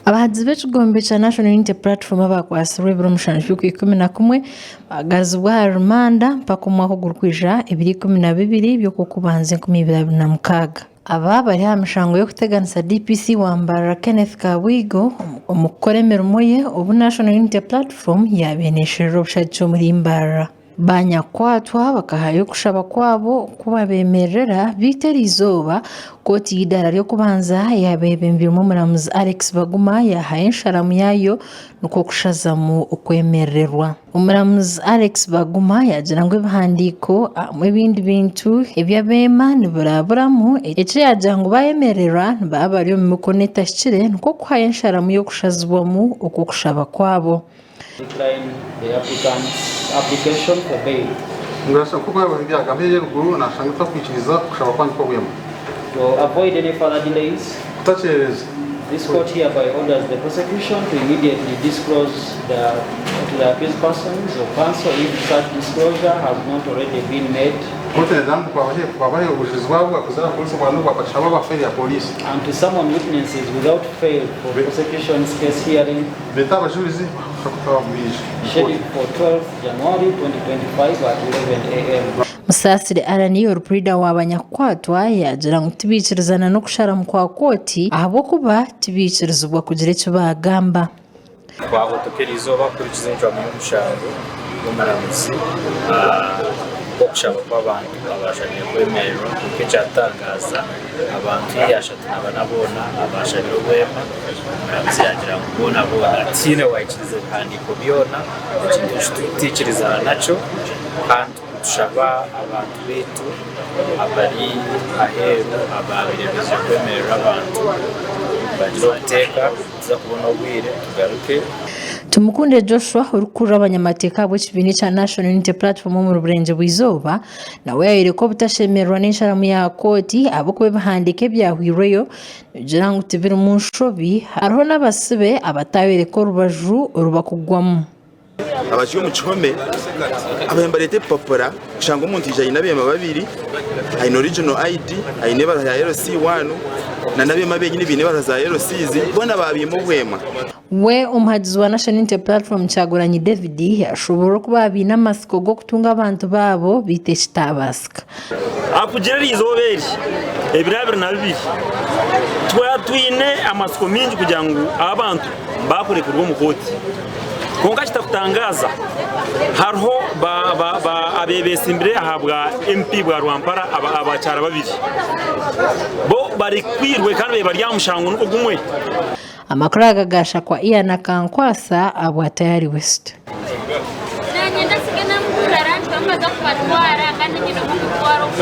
Abahagizi b'ekigombe kya National Unity Platform abakwatsirwe ebiro mushanju by'Okwaikumi-na-kumwe baagaruziibwa aha rimanda mpaka omwaka ogurikwija ebiro 12 by'Okwokubanza 2026. Aba bari aha mishango y'okuteganisa DPC wa Mbarara Kenneth Kabwigo omu kukora emirimo ye obu National Unity Platform yaabaire neesherura obushagiki omuri Mbarara. Banyakukwatwa bakahayo okushaba kwabo kubabemererera beitu eriizooba kooti y'eidaara ry'okubanza eyabeebembirwemu omuramuzi Alex Baguma yaahayo ensharamu yaayo nikwo kushazamu okwemerererwa. Omuramuzi Alex Baguma yaagira ngu ebihandiiko hamwe ebindi bintu eby'abeema nibiraburamu eki yaagira ngu bayemererwa nibaba bari omu mikono etahikire nikwo kuhayo ensharamu y'okushazibwamu okw'okushaba kwabo. Decline the applicant's application for bail. Ngu nk'oku byagambwa eruguru, nashanga tutakwikiriza okushaba kwanyu kw'obwema. To avoid any further delays, Kutakyerereza. this court hereby orders the prosecution to immediately disclose the, to the accused persons or counsel if such disclosure has not already been made. Kooti negira ngu twabahe obujurizi bwabo bwakozire aha polisi obwa n'obwa bakishaba aba fayiro ya polisi. And to summon witnesses without fail for prosecution's case hearing. Beete abajurizi baija. Scheduled for 12 January 2025 at 11 am. Musaasire Allan ori puriida wa banyakukwatwa yaagira ngu tibaikirizana n'okusharamu kwa kooti ahabw'okuba tibaikirizibwa kugira eki baagamba. Twahotoka eriizooba kuhurikiza encwamu y'omushango gw'omuramuzi gw'okushaba kw'abantu abaashabire kwemererwa kwonka ekyatutangaaza abantu haihi ashatu na bana boona abaashabire obwema omuramuzi yaagira ngu boona boona tihaine owaikiriza ebihandiiko byona ekintu eki tutaikirizana nakyo kandi nitushaba abantu baitu abari aheeru abaabaire baizire kwemerera abantu bagire obuteeka. Tuza kubona obwire tugaruke. Tumukunde Joshua orikukurira abanyamateeka ahabw'ekibiina ekya National Unity Platform omuri Burengyerwa Izooba nawe yayoreka obutashemererwa n'ensharamu ya kooti ahabw'okuba ebihandiiko ebyahwirweyo nibigira ngu tibirimu nshobi hariho n'abasibe abatayoreka orubaju oru barikugwamu. Abari omu kihome ababaire nibareeta ebipapura kushanga omuntu yaija aine abeema babiri aine original ID aine ebaruha ya LC1 nana abeema benyini baine ebaruha za LCs boona babiima obwema. We omuhagizi wa National Unity Platform Kyagulanyi David yashoborora oku baaba baine amatsiko g'okutunga abantu baabo beitu ekitaabaasika. Akugira eriizooba eri ebiro 22 twaba twine amatsiko maingi kugira ngu abantu baakurekurwa omu kooti. Kwonka kitakutangaaza hariho abebetsimbire aha bwa MP bwa Rwampara abakyara babiri bo barekwirwe kandi bari aha mushango nigwo gumwe. Amakuru aga gaashakwa Ian Akankwasa ahabwa Tayari West. Naanye ndasiga namugurira rangi bamwe baza kubatwara kandi nyine ow'okutwara ogu.